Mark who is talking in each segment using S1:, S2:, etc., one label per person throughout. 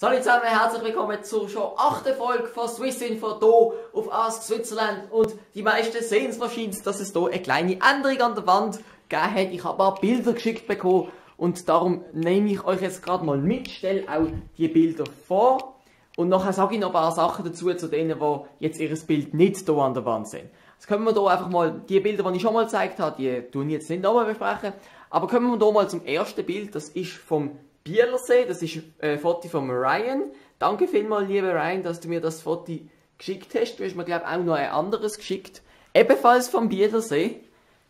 S1: Hallo zusammen, herzlich willkommen zur schon 8. Folge von Swissinfo hier auf Ask Switzerland. Und die meisten sehen es wahrscheinlich, dass es hier eine kleine Änderung an der Wand gegeben hat. Ich habe ein paar Bilder geschickt bekommen und darum nehme ich euch jetzt gerade mal mit, stelle auch die Bilder vor und nachher sage ich noch ein paar Sachen dazu, zu denen, die jetzt ihr Bild nicht hier an der Wand sehen. Jetzt können wir hier einfach mal die Bilder, die ich schon mal gezeigt habe, die tue ich jetzt nicht nochmal besprechen, aber kommen wir hier mal zum ersten Bild, das ist vom Bielersee, das ist ein Foto von Ryan. Danke vielmals, lieber Ryan, dass du mir das Foto geschickt hast. Du hast mir, glaube ich, auch noch ein anderes geschickt. Ebenfalls vom Bielersee,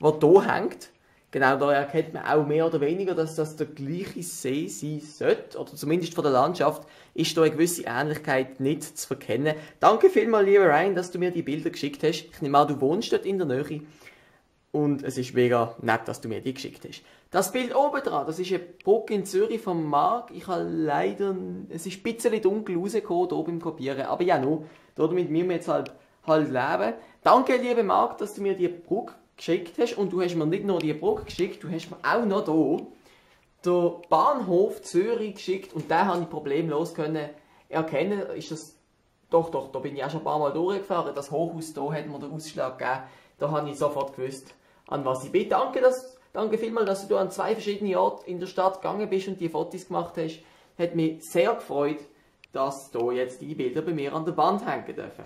S1: der hier hängt. Genau, da erkennt man auch mehr oder weniger, dass das der gleiche See sein sollte. Oder zumindest von der Landschaft ist da eine gewisse Ähnlichkeit nicht zu verkennen. Danke vielmals, lieber Ryan, dass du mir die Bilder geschickt hast. Ich nehme an, du wohnst dort in der Nähe. Und es ist mega nett, dass du mir die geschickt hast. Das Bild oben dran, das ist eine Brücke in Zürich vom Marc. Ich habe leider, es ist ein bisschen dunkel rausgekommen, hier beim Kopieren. Aber ja, nur, damit müssen wir jetzt halt leben. Danke, lieber Marc, dass du mir die Brücke geschickt hast. Und du hast mir nicht nur die Brücke geschickt, du hast mir auch noch hier den Bahnhof Zürich geschickt. Und den habe ich problemlos können erkennen. Ist das, doch, da bin ich auch schon ein paar Mal durchgefahren. Das Hochhaus hier hat mir den Ausschlag gegeben. Da habe ich sofort gewusst, an was ich bin. Danke vielmals, dass du an 2 verschiedene Orte in der Stadt gegangen bist und die Fotos gemacht hast. Hat mich sehr gefreut, dass hier jetzt die Bilder bei mir an der Wand hängen dürfen.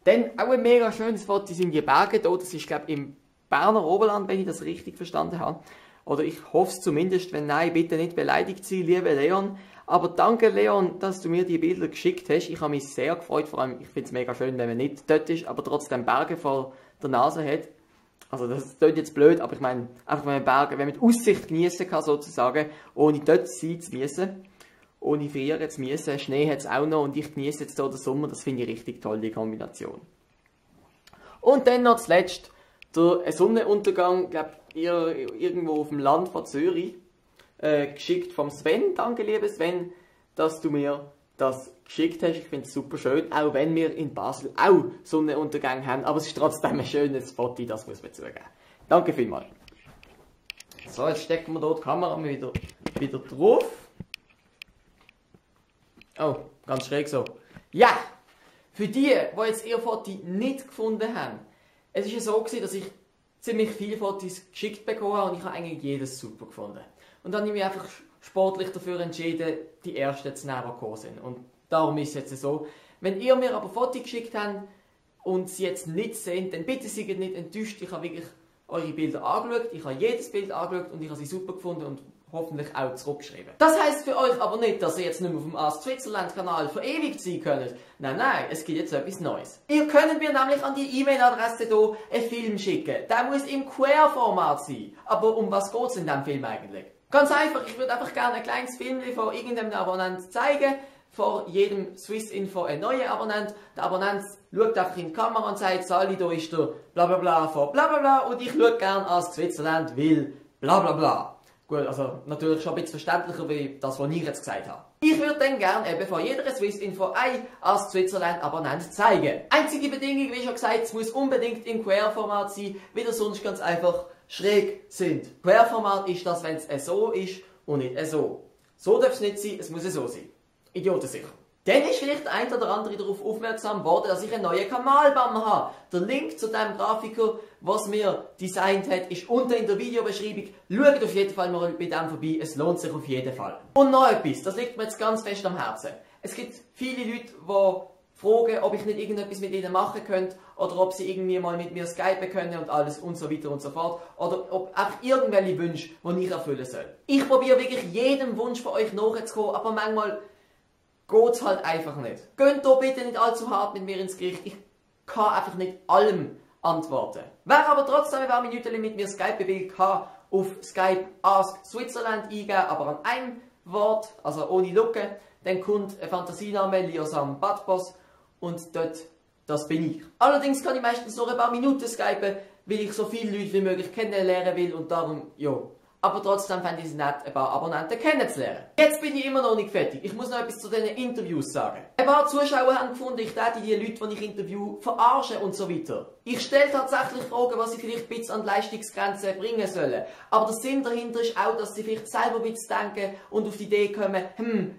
S1: Dann auch ein mega schönes Foto sind die Berge hier. Das ist, glaube ich, im Berner Oberland, wenn ich das richtig verstanden habe. Oder ich hoffe es zumindest. Wenn nein, bitte nicht beleidigt sein, lieber Leon. Aber danke, Leon, dass du mir die Bilder geschickt hast. Ich habe mich sehr gefreut. Vor allem, ich finde es mega schön, wenn man nicht dort ist, aber trotzdem Berge vor der Nase hat. Also das klingt jetzt blöd, aber ich meine, einfach wenn man die Aussicht genießen kann, sozusagen, ohne dort sein zu müssen, ohne frieren zu müssen. Schnee hat es auch noch und ich genieße jetzt hier den Sommer. Das finde ich richtig toll, die Kombination. Und dann noch zuletzt der Sonnenuntergang, glaube ich, irgendwo auf dem Land von Zürich. Geschickt vom Sven. Danke, lieber Sven, dass du mir das geschickt hast. Ich finde es super schön, auch wenn wir in Basel auch Sonnenuntergang haben. Aber es ist trotzdem ein schönes Foto, das muss man zugeben. Danke vielmals. So, jetzt stecken wir hier die Kamera wieder drauf. Oh, ganz schräg so. Ja, für die jetzt ihr Foto nicht gefunden haben, es ist ja so gewesen, dass ich ziemlich viele Fotos geschickt bekommen habe und ich habe eigentlich jedes super gefunden. Und dann habe ich mich einfach sportlich dafür entschieden, die ersten zu nehmen, die gekommen sind. Und darum ist es jetzt so. Wenn ihr mir aber Fotos geschickt habt und sie jetzt nicht seht, dann bitte seid nicht enttäuscht. Ich habe wirklich eure Bilder angeschaut, ich habe jedes Bild angeschaut und ich habe sie super gefunden und hoffentlich auch zurückgeschrieben. Das heisst für euch aber nicht, dass ihr jetzt nicht mehr auf dem Ask Switzerland Kanal verewigt sein könnt. Nein, es gibt jetzt etwas Neues. Ihr könnt mir nämlich an die E-Mail-Adresse hier einen Film schicken. Der muss im Querformat sein. Aber um was geht es in diesem Film eigentlich? Ganz einfach, ich würde einfach gerne ein kleines Film von irgendeinem Abonnent zeigen. Vor jedem Swissinfo ein neuer Abonnent. Der Abonnent schaut einfach in die Kamera und sagt, Sali, da ist der blablabla von blablabla und ich schaue gerne Ask Switzerland, weil blablabla. Gut, also natürlich schon ein bisschen verständlicher wie das, was ich jetzt gesagt habe. Ich würde dann gerne eben von jeder Swissinfo ein Ask Switzerland Abonnent zeigen. Einzige Bedingung, wie schon gesagt, es muss unbedingt im Querformat sein, weil ihr sonst ganz einfach schräg sind. Querformat ist das, wenn es so ist und nicht so. So darf es nicht sein, es muss so sein. Idiotensicher. Dann ist vielleicht der ein oder andere darauf aufmerksam geworden, dass ich einen neuen Kamalbanner habe. Der Link zu dem Grafiker, was mir designt hat, ist unten in der Videobeschreibung. Schaut auf jeden Fall mal bei dem vorbei, es lohnt sich auf jeden Fall. Und noch etwas, das liegt mir jetzt ganz fest am Herzen. Es gibt viele Leute, die fragen, ob ich nicht irgendetwas mit ihnen machen könnte oder ob sie irgendwie mal mit mir skypen können und alles und so weiter und so fort. Oder ob einfach irgendwelche Wünsche, die ich erfüllen soll. Ich probiere wirklich jedem Wunsch von euch nachzukommen, aber manchmal geht's halt einfach nicht. Geht hier bitte nicht allzu hart mit mir ins Gericht. Ich kann einfach nicht allem antworten. Wer aber trotzdem ein paar Minuten mit mir Skype will, kann auf Skype Ask Switzerland eingeben, aber an einem Wort, also ohne Lücke. Dann kommt ein Fantasiename Liosam Badboss und dort, das bin ich. Allerdings kann ich meistens noch ein paar Minuten skypen, weil ich so viele Leute wie möglich kennenlernen will und darum, ja, aber trotzdem fände ich es nett, ein paar Abonnenten kennenzulernen. Jetzt bin ich immer noch nicht fertig. Ich muss noch etwas zu diesen Interviews sagen. Ein paar Zuschauer haben gefunden, ich täte die Leute, die ich interview, verarschen und so weiter. Ich stelle tatsächlich Fragen, was sie vielleicht ein bisschen an die Leistungsgrenzen bringen sollen. Aber der Sinn dahinter ist auch, dass sie vielleicht selber ein bisschen denken und auf die Idee kommen,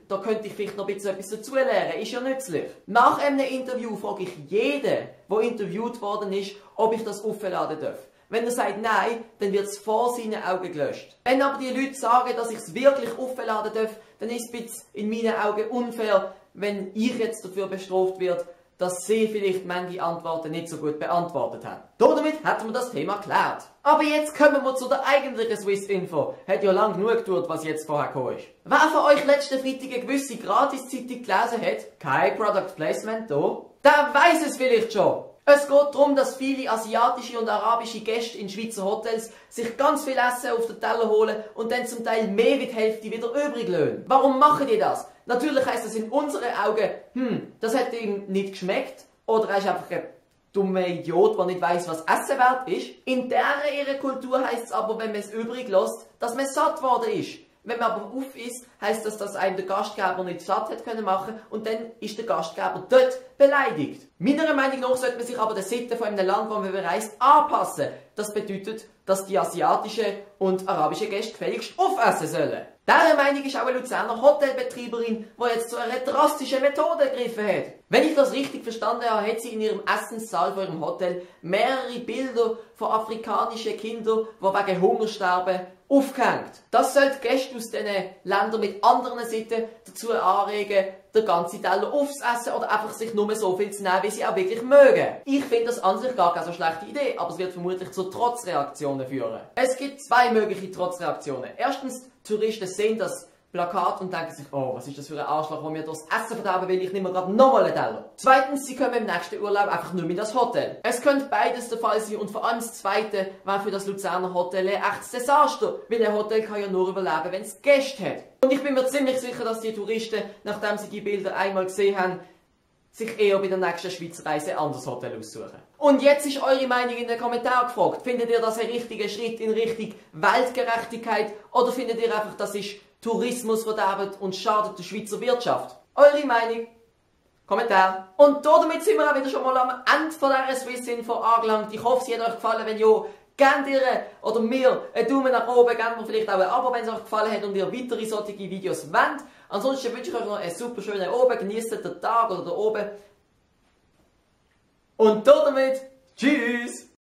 S1: da könnte ich vielleicht noch ein bisschen etwas dazulernen. Ist ja nützlich. Nach einem Interview frage ich jeden, der interviewt worden ist, ob ich das aufladen darf. Wenn er sagt nein, dann wird es vor seinen Augen gelöscht. Wenn aber die Leute sagen, dass ich es wirklich aufladen darf, dann ist es in meinen Augen unfair, wenn ich jetzt dafür bestraft werde, dass sie vielleicht manche Antworten nicht so gut beantwortet haben. Damit hätten wir das Thema geklärt. Aber jetzt kommen wir zu der eigentlichen Swiss-Info. Hat ja lang genug gedauert, was jetzt vorher gekommen ist. Wer von euch letzten Freitag eine gewisse Gratiszeitung gelesen hat, kein Product Placement da, der weiss es vielleicht schon. Es geht darum, dass viele asiatische und arabische Gäste in Schweizer Hotels sich ganz viel Essen auf den Teller holen und dann zum Teil mehr wie die Hälfte wieder übrig lassen. Warum machen die das? Natürlich heisst das in unseren Augen, das hat ihm nicht geschmeckt oder er ist einfach ein dummer Idiot, der nicht weiss, was Essen wert ist. In ihrer Kultur heisst es aber, wenn man es übrig lässt, dass man satt worden ist. Wenn man aber auf ist, heisst das, dass einem der Gastgeber nicht satt hat können machen und dann ist der Gastgeber dort beleidigt. Meiner Meinung nach sollte man sich aber der Sitte von einem Land, wo man bereist, anpassen. Das bedeutet, dass die asiatischen und arabischen Gäste gefälligst aufessen sollen. Dieser Meinung ist auch eine Luzerner Hotelbetreiberin, die jetzt zu einer drastischen Methode gegriffen hat. Wenn ich das richtig verstanden habe, hat sie in ihrem Essenssaal von ihrem Hotel mehrere Bilder von afrikanischen Kindern, die wegen Hunger sterben, aufgehängt. Das sollte Gäste aus diesen Ländern mit anderen Sitten dazu anregen, den ganzen Teller aufzuessen oder einfach sich nur so viel zu nehmen, wie sie auch wirklich mögen. Ich finde das an sich gar keine so schlechte Idee, aber es wird vermutlich zu Trotzreaktionen führen. Es gibt zwei mögliche Trotzreaktionen. Erstens, Touristen sehen das Plakat und denken sich, oh, was ist das für ein Arschloch, der mir das Essen verderben will, ich nehme gerade nochmal einen Teller. Zweitens, sie kommen im nächsten Urlaub einfach nur mit das Hotel. Es könnte beides der Fall sein und vor allem das Zweite wäre für das Luzerner Hotel ein echtes Desaster, weil ein Hotel kann ja nur überleben, wenn es Gäste hat. Und ich bin mir ziemlich sicher, dass die Touristen, nachdem sie die Bilder einmal gesehen haben, sich eher bei der nächsten Schweizer Reise ein anderes Hotel aussuchen. Und jetzt ist eure Meinung in den Kommentaren gefragt. Findet ihr das ein richtiger Schritt in Richtung Weltgerechtigkeit oder findet ihr einfach, das ist Tourismus verderbt und schadet der Schweizer Wirtschaft? Eure Meinung? Kommentar. Und damit sind wir auch wieder schon mal am Ende von dieser Swiss-Info angelangt. Ich hoffe, sie hat euch gefallen. Wenn ja, gebt ihr oder mir einen Daumen nach oben, gebt mir vielleicht auch ein Abo, wenn es euch gefallen hat und ihr weitere solche Videos wollt. Ansonsten wünsche ich euch noch einen super schönen Abend. Genießt den Tag oder den Abend. Und damit, tschüss!